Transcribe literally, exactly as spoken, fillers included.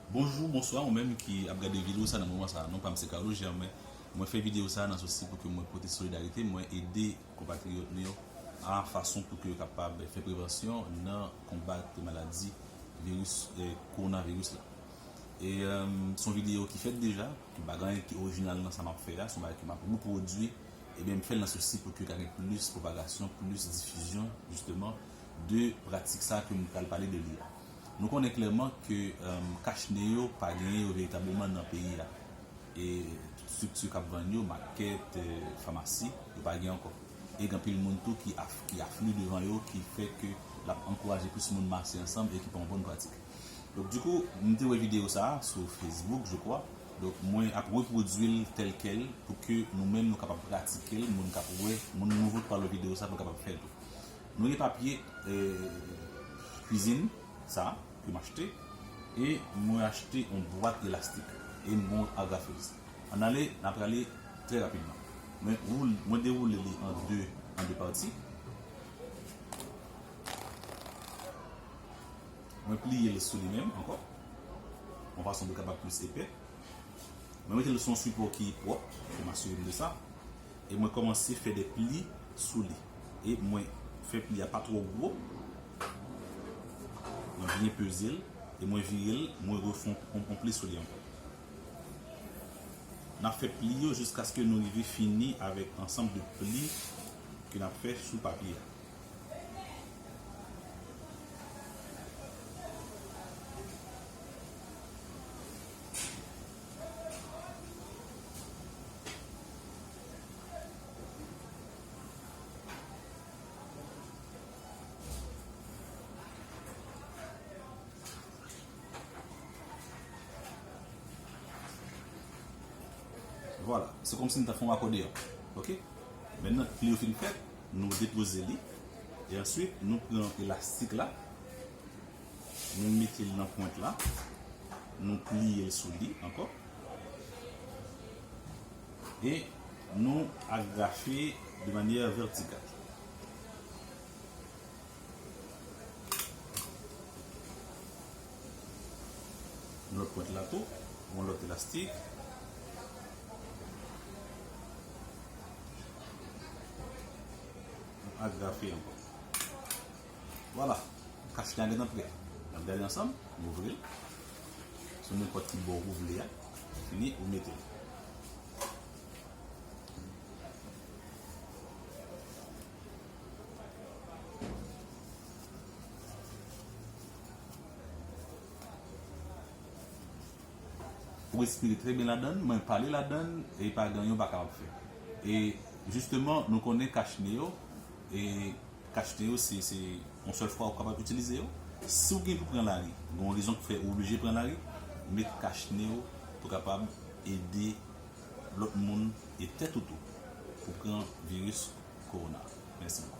Bonjou, bonswa, ou menm ki ap gade videyo sa nan moman sa. Non pa m se Carlo Germain. Mwen fè videyo sa nan sousi pou ke mwen pote solidarite, mwen ede konpatriyòt nou yo a fason pou ke yo kapab fè prevansyon nan konbat maladi viris, eh, kowonaviris la. E, eh, se yon videyo ki fèt deja, ki pa gen anyen ki orijinal nan sa m ap fè a, se yon bagay ke m ap repwodui, ebyen m fè l nan sousi pou ke ka gen plis pwopagasyon, plis difizyon, jisteman, de pratik sa ke m pral pale de li a. Nou konnen klèman ke, eh, kach ne yo pa genyen yo veritableman nan peyi a. E tout estrikti k ap vann yo, makèt, eh, famasi, yo pa gen ankò. E gen anpil moun tou ki af-, ki afli devan yo, ki fè ke l ap ankouraje plis moun mache ansanm e ki pa yon bòn pratik. Donk, dikou, m te wè videyo sa a sou Facebook, je crois. Donk, mwen ap repwodui l tèl kèl pou ke nou menm nou kapab pratike l, moun k ap wè, moun nouvo k pral wè videyo sa a pou kapab fè l tou. Nou gen papye, eh, kwizin, sa, ke m achte, e mwen achte yon bwat elastik, e m gon agrafez. Ann ale, n a prale trè rapidman. Mwen woul-, mwen dewoule li an de, an de pati. Mwen pliye l sou li menm ankò, yon fason pou l kapab plis epè. Mwen mete l sou yon sipò ki pwòp, pou m asire m de sa. E mwen kòmanse fè de pli sou li. E mwen fè pli a pa twò gwo. Mwen byen peze l. E mwen vire l, mwen refè yon, yon, yon pli sou li ankò. N ap fè pli yo jiskaske nou rive fini avèk ansanm de pli ke n ap fè sou papye a. Vwala, se kòmsi n ta fè yon akòdeyon. Oke? Mentnan, pli yo fin fèt, nou depoze li. E answit, nou pran elastik la, nou mete l nan pwent la, nou pliye l sou li ankò. E nou agrafe de manyè vètikal. Yon lòt pwent la tou, yon lòt elastik. Agrafe ankò. Vwala, kach ne a gentan prè. N ap gade ansanm, nou ouvri l. Sou nenpòt ki bò ou vle a. Fini, ou mete l. Ou respire trè byen ladann, mwen pale ladann, e pa gen anyen ou pa kapab fè. E jisteman, nou konnen kach ne yo, e kach ne yo se, se yon sèl fwa ou kapab itilize yo. Si w gen pou pran lari, gen yon rezon ki fè ou oblije pran lari, met kach ne yo pou kapab ede lòt moun e tèt ou tou pou pran viris kowona. Mèsi.